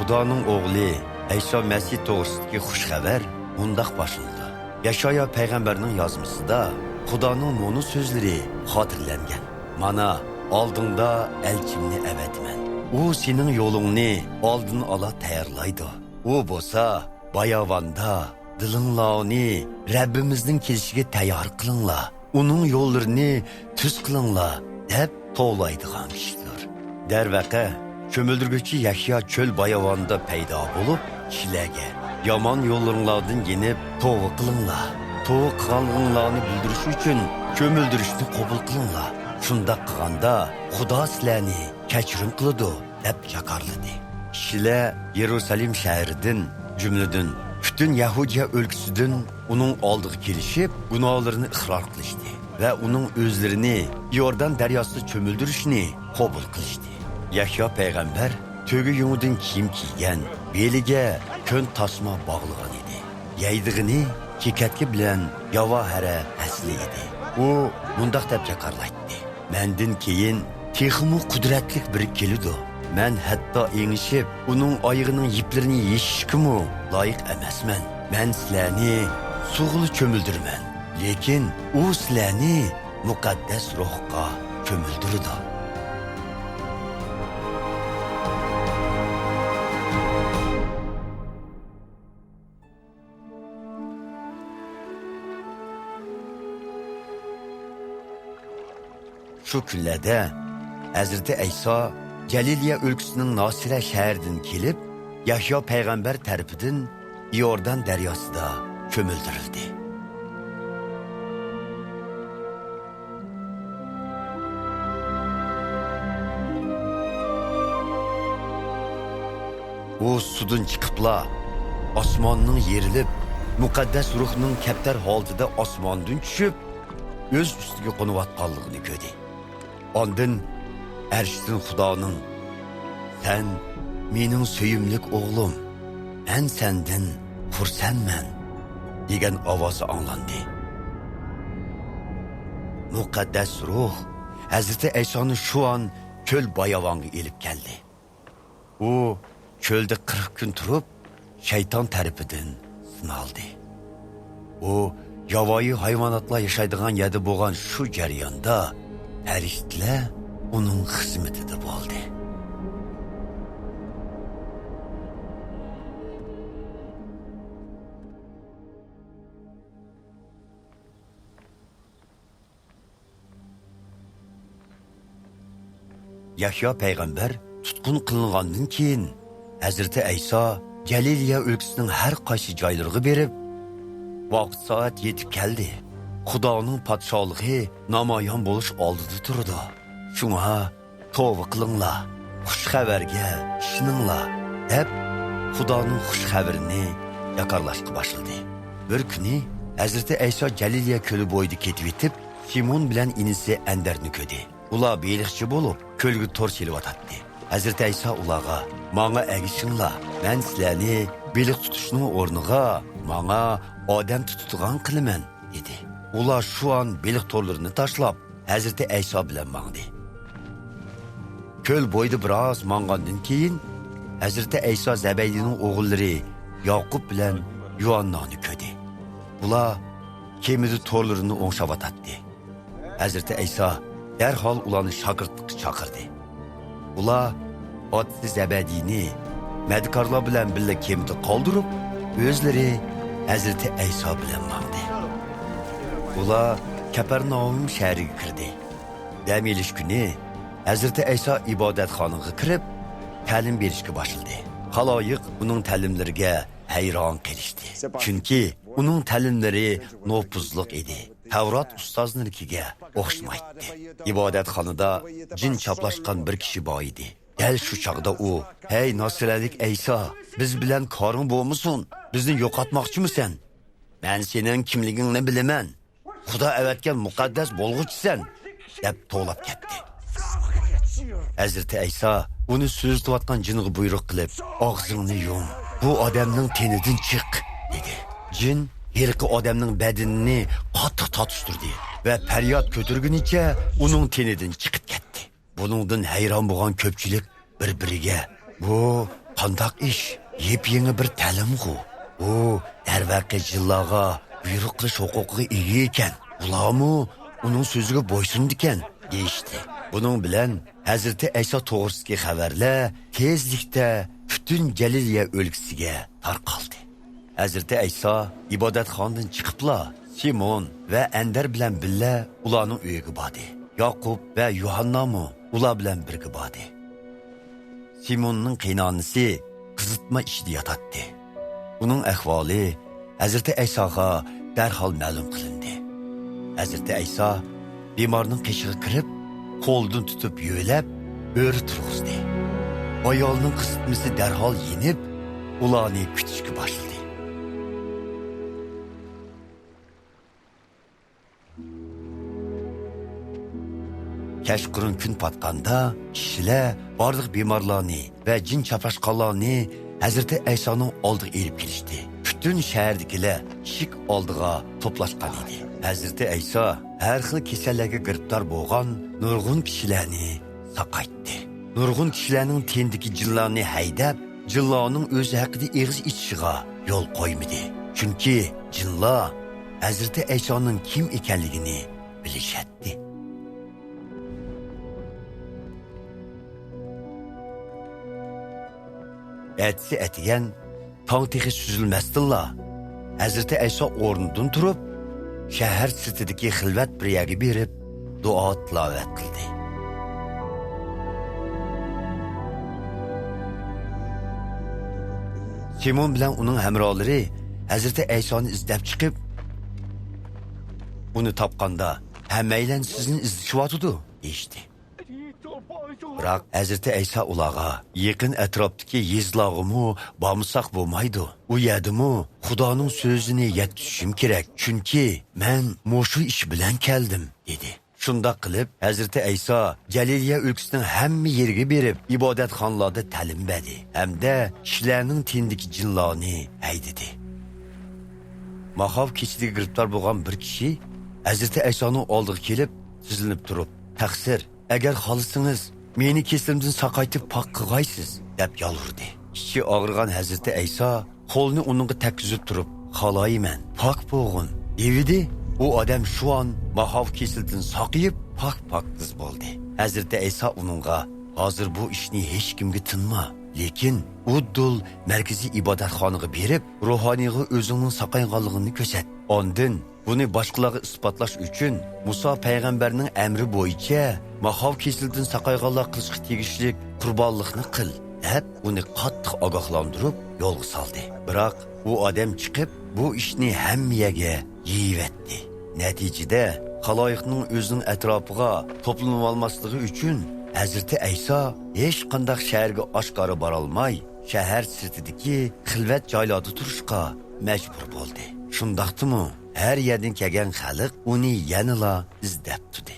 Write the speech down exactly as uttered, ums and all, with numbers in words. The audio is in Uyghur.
خۇدانىڭ ئوغلى ئەيسا مەسىھ توغرىسىدىكى خۇش خەۋەر مۇنداق باشلىنىدۇ. يەشايا پەيغەمبەرنىڭ يازمىسىدا خۇدانىڭ مۇنۇ سۆزلىرى خاتىرىلەنگەن: «مانا، ئالدىڭدا ئەلچىمنى ئەۋەتىمەن. ئۇ سېنىڭ يولۇڭنى ئالدىن ئالا تەييارلايدۇ. ئۇ بولسا باياۋاندا، دىلىڭلارنى رەببىمىزنىڭ كېلىشىگە تەييار قىلىڭلار، ئۇنىڭ يوللىرىنى تۈز قىلىڭلار» دەپ توۋلايدىغان كىشىدۇر. دەرۋەقە، چۆمۈلدۈرگۈچى يەھيا چۆل باياۋاندا پەيدا بولۇپ، كىشىلەرگە: «يامان يوللىرىڭلاردىن يېنىپ، توۋا قىلىڭلار. توۋا قىلغانلىقىڭلارنى بىلدۈرۈش ئۈچۈن چۆمۈلدۈرۈشنى قوبۇل قىلىڭلار. شۇنداق قىلغاندا، خۇدا سىلەرنى كەچۈرۈم قىلىدۇ» دەپ جاكارلىدى. كىشىلەر يېرۇسالېم شەھىرىدىن، جۈملىدىن پۈتۈن يەھۇدىيە ئۆلكىسىدىن ئۇنىڭ ئالدىغا كېلىشىپ، گۇناھلىرىنى ئىقرار قىلىشتى ۋە ئۇنىڭ ئۆزلىرىنى يوردان دەرياسىدا چۆمۈلدۈرۈشنى قوبۇل قىلىشتى. يەھيا پەيغەمبەر تۆگە يۇڭىدىن كىيىم كىيگەن، بېلىگە كۆن تاسما باغلىغان ئىدى. يەيدىغىنى كېكەتكە بىلەن ياۋا ھەرە ھەسىلى ئىدى. ئۇ مۇنداق دەپ جاكارلايتتى: «مەندىن كېيىن تېخىمۇ قۇدرەتلىك بىرى كېلىدۇ. مەن ھەتتا ئېڭىشىپ، ئۇنىڭ ئايىغىنىڭ يىپلىرىنى يېشىشكىمۇ لايىق ئەمەسمەن. مەن سىلەرنى سۇغىلا چۆمۈلدۈرىمەن، لېكىن ئۇ سىلەرنى مۇقەددەس روھقا چۆمۈلدۈرىدۇ.» شۇ كۈنلەردە ھەزرىتى ئەيسا جەلىلىيە ئۆلكىسىنىڭ ناسىرە شەھىرىدىن كېلىپ، يەھيا پەيغەمبەر تەرىپىدىن ئىيوردان دەرياسىدا چۆمۈلدۈرۈلدى. ئۇ سۇدىن چىقىپلا، ئاسماننىڭ يېرىلىپ، مۇقەددەس روھنىڭ كەپتەر ھالىتىدە ئاسماندىن چۈشۈپ، ئۆز ئۈستىگە قونۇۋاتقانلىقىنى كۆردى. ئاندىن ئەرشتىن خۇدانىڭ: «سەن مېنىڭ سۆيۈملۈك ئوغلۇم، مەن سەندىن خۇرسەنمەن» دېگەن ئاۋازى ئاڭلاندى. مۇقەددەس روھ ھەزرىتى ئەيسانى شۇ ئان چۆل باياۋانغا ئېلىپ كەلدى. ئۇ چۆلدە قىرىق كۈن تۇرۇپ، شەيتان تەرىپىدىن سىنالدى. ئۇ ياۋايى ھايۋاناتلار ياشايدىغان يەردە بولغان شۇ جەرياندا، پەرىشتىلەر ئۇنىڭ خىزمىتىدە بولدى. يەھيا پەيغەمبەر تۇتقۇن قىلىنغاندىن كېيىن، ھەزرىتى ئەيسا جەلىلىيە ئۆلكىسىنىڭ ھەر قايسى جايلىرىغا بېرىپ، ۋاقىت سائەت يېتىپ كەلدى. خۇدانىڭ پادىشاھلىقى نامايان بولۇش ئالدىدا تۇرىدۇ. شۇڭا توۋا قىلىڭلار، خۇش خەۋەرگە ئىشىنىڭلار دەپ، خۇدانىڭ خۇش خەۋىرىنى جاكارلاشقا باشلىدى. بىر كۈنى ھەزرىتى ئەيسا جەلىلىيە كۆلى بويىدا كېتىۋېتىپ، سىمون بىلەن ئىنىسى ئەندەرنى كۆردى. ئۇلار بېلىقچى بولۇپ، كۆلگە تور سېلىۋاتاتتى. ھەزرىتى ئەيسا ئۇلارغا: «ماڭا ئەگىشىڭلار، مەن سىلەرنى بېلىق تۇتۇشنىڭ ئورنىغا ماڭا ئادەم تۇتىدىغان قىلىمەن» دېدى. ئۇلار شۇ ئان بېلىق تورلىرىنى تاشلاپ، ھەزرىتى ئەيسا بىلەن ماڭدى. كۆل بويىدا بىراز ماڭغاندىن كېيىن، ھەزرىتى ئەيسا زەبەيدىنىڭ ئوغۇللىرى ياقۇپ بىلەن يۇھەننانى كۆردى. ئۇلار كېمىدە تورلىرىنى ئوڭشاۋاتاتتى. ھەزرىتى ئەيسا دەرھال ئۇلارنى شاگىرتلىققا چاقىردى. ئۇلار ئاتىسى زەبەدىينى مەدىكارلار بىلەن بىللە كېمىدە قالدۇرۇپ، ئۆزلىرى ھەزرىتى ئەيسا بىلەن ماڭدى. ئۇلار كەپەرناھۇم شەھىرىگە كىردى. دەم ئېلىش كۈنى ھەزرىتى ئەيسا ئىبادەتخانىغا كىرىپ، تەلىم بېرىشكە باشلىدى. خالايىق ئۇنىڭ تەلىملىرىگە ھەيران قېلىشتى. چۈنكى ئۇنىڭ تەلىملىرى نوپۇزلۇق ئىدى. تەۋرات ئۇستازلىرىنىڭكىگە ئوخشىمايتتى. ئىبادەتخانىدا جىن چاپلاشقان بىر كىشى بار ئىدى. دەل شۇ چاغدا ئۇ: «ھەي، ناسىرەلىك ئەيسا، بىز بىلەن كارىڭ بولمىسۇن، بىزنى يوقاتماقچىمۇ سەن؟ مەن سېنىڭ كىملىكىڭنى بىلىمەن. خۇدا ئەۋەتكەن مۇقەددەس بولغۇچىسەن!» دەپ توۋلاپ كەتتى. ھەزرىتى ئەيسا ئۇنى سۆزلىتىۋاتقان جىنغا بۇيرۇق قىلىپ: «ئاغزىڭنى يۇم، بۇ ئادەمنىڭ تېنىدىن چىق!» دېدى. جىن ھېلىقى ئادەمنىڭ بەدىنىنى قاتتىق تارتىشتۇردى ۋە پەرياد كۆتۈرگىنىچە ئۇنىڭ تېنىدىن چىقىپ كەتتى. بۇنىڭدىن ھەيران بولغان كۆپچىلىك بىر-بىرىگە: «بۇ قانداق ئىش؟ يېپيېڭى بىر تەلىمغۇ. ئۇ، دەرۋەقە، جىنلارغا بۇيرۇق قىلىش ھوقۇقىغا ئىگە ئىكەن. ئۇلارمۇ ئۇنىڭ سۆزىگە بويسۇنىدىكەن» دېيىشتى. بۇنىڭ بىلەن ھەزرىتى ئەيسا توغرىسىدىكى خەۋەرلەر تېزلىكتە پۈتۈن جەلىلىيە ئۆلكىسىگە تارقالدى. ھەزرىتى ئەيسا ئىبادەتخانىدىن چىقىپلا، سىمون ۋە ئەندەر بىلەن بىللە ئۇلارنىڭ ئۆيىگە باردى. ياقۇپ ۋە يۇھاننامۇ ئۇلار بىلەن بىرگە باردى. سىموننىڭ قېيىنئانىسى قىزىتما ئىچىدە ياتاتتى. ئۇنىڭ ئەھۋالى ھەزرىتى ئەيساغا دەرھال مەلۇم قىلىندى. ھەزرىتى ئەيسا بىمارنىڭ قېشىغا كىرىپ، قولىدىن تۇتۇپ يۆلەپ، ئۆرە تۇرغۇزدى. ئايالنىڭ قىزىتمىسى دەرھال يېنىپ، ئۇلارنى كۈتۈشكە باشلىدى. كەچقۇرۇن كۈن پاتقاندا، كىشىلەر بارلىق بىمارلارنى ۋە جىن چاپلاشقانلارنى ھەزرىتى ئەيسانىڭ ئالدىغا ئېلىپ كېلىشتى. پۈتۈن شەھەردىكىلەر ئىشىك ئالدىغا توپلاشقان ئىدى. ھەزرىتى ئەيسا ھەر خىل كېسەللەرگە گىرىپتار بولغان نۇرغۇن كىشىلەرنى ساقايتتى. نۇرغۇن كىشىلەرنىڭ تېنىدىكى جىنلارنى ھەيدەپ، جىنلارنىڭ ئۆزى ھەققىدە ئېغىز ئېچىشىغا يول قويمىدى. چۈنكى جىنلار ھەزرىتى ئەيسانىڭ كىم ئىكەنلىكىنى بىلىشەتتى. ئەتىسى ئەتىگەن تاڭ تېخى سۈزۈلمەستىنلا، ھەزرىتى ئەيسا ئورنىدىن تۇرۇپ، شەھەر سىرتىدىكى خىلۋەت بىر يەرگە بېرىپ، دۇئا تىلاۋەت قىلدى. سىمون بىلەن ئۇنىڭ ھەمراھلىرى ھەزرىتى ئەيسانى ئىزدەپ چىقىپ، ئۇنى تاپقاندا، «ھەممەيلەن سىزنى ئىزدىشىۋاتىدۇ» دېيىشتى. بىراق ھەزرىتى ئەيسا ئۇلارغا، «يېقىن ئەتراپتىكى يېزىلارغىمۇ بارمىساق بولمايدۇ. ئۇ يەردىمۇ خۇدانىڭ سۆزىنى يەتكۈزۈشۈم كېرەك، چۈنكى مەن مۇشۇ ئىش بىلەن كەلدىم» دېدى. شۇنداق قىلىپ، ھەزرىتى ئەيسا جەلىلىيە ئۆلكىسىنىڭ ھەممە يېرىگە بېرىپ، ئىبادەتخانىلاردا تەلىم بەردى ھەمدە كىشىلەرنىڭ تېنىدىكى جىنلارنى ھەيدىدى. ماخاۋ كېسىلىگە گىرىپتار بولغان بىر كىشى ھەزرىتى ئەيسانىڭ ئالدىغا كېلىپ، تىزلىنىپ تۇرۇپ، «تەقسىر، ئەگەر خالىسىڭىز، مېنى كېسىلىمدىن ساقايتىپ پاك قىلغايسىز» دەپ يالۋۇردى. ئىچى ئاغرىغان ھەزرىتى ئەيسا قولىنى ئۇنىڭغا تەگكۈزۈپ تۇرۇپ، «خالايمەن، پاك بولغىن» دېۋىدى. ئۇ ئادەم شۇئان ماخاۋ كېسىلىدىن ساقىيىپ، پاك-پاكىز بولدى. ھەزرىتى ئەيسا ئۇنىڭغا، «ھازىر بۇ ئىشنى ھېچكىمگە تىنما، لېكىن ئۇددۇل مەركىزىي ئىبادەتخانىغا بېرىپ، روھانىيغا ئۆزۈڭنىڭ ساقايغانلىقىڭنى كۆرسەت. ئاندىن بۇنى باشقىلارغا ئىسپاتلاش ئۈچۈن، مۇسا پەيغەمبەرنىڭ ئەمرى بويىچە ماخاۋ كېسىلىدىن ساقايغانلار قىلىشقا تېگىشلىك قۇربانلىقنى قىل» دەپ، ئۇنى قاتتىق ئاگاھلاندۇرۇپ يولغا سالدى. بىراق ئۇ ئادەم چىقىپ، بۇ ئىشنى ھەممە يەرگە يېيىۋەتتى. نەتىجىدە، خالايىقنىڭ ئۆزىنىڭ ئەتراپىغا توپلىنىۋالماسلىقى ئۈچۈن، ھەزرىتى ئەيسا ھېچقانداق شەھەرگە ئاشكارا بارالماي، شەھەر سىرتىدىكى خىلۋەت جايلاردا تۇرۇشقا مەجبۇر بولدى. شۇنداقتىمۇ، ھەر يەردىن كەلگەن خەلق ئۇنى يەنىلا ئىزدەپ تۇردى.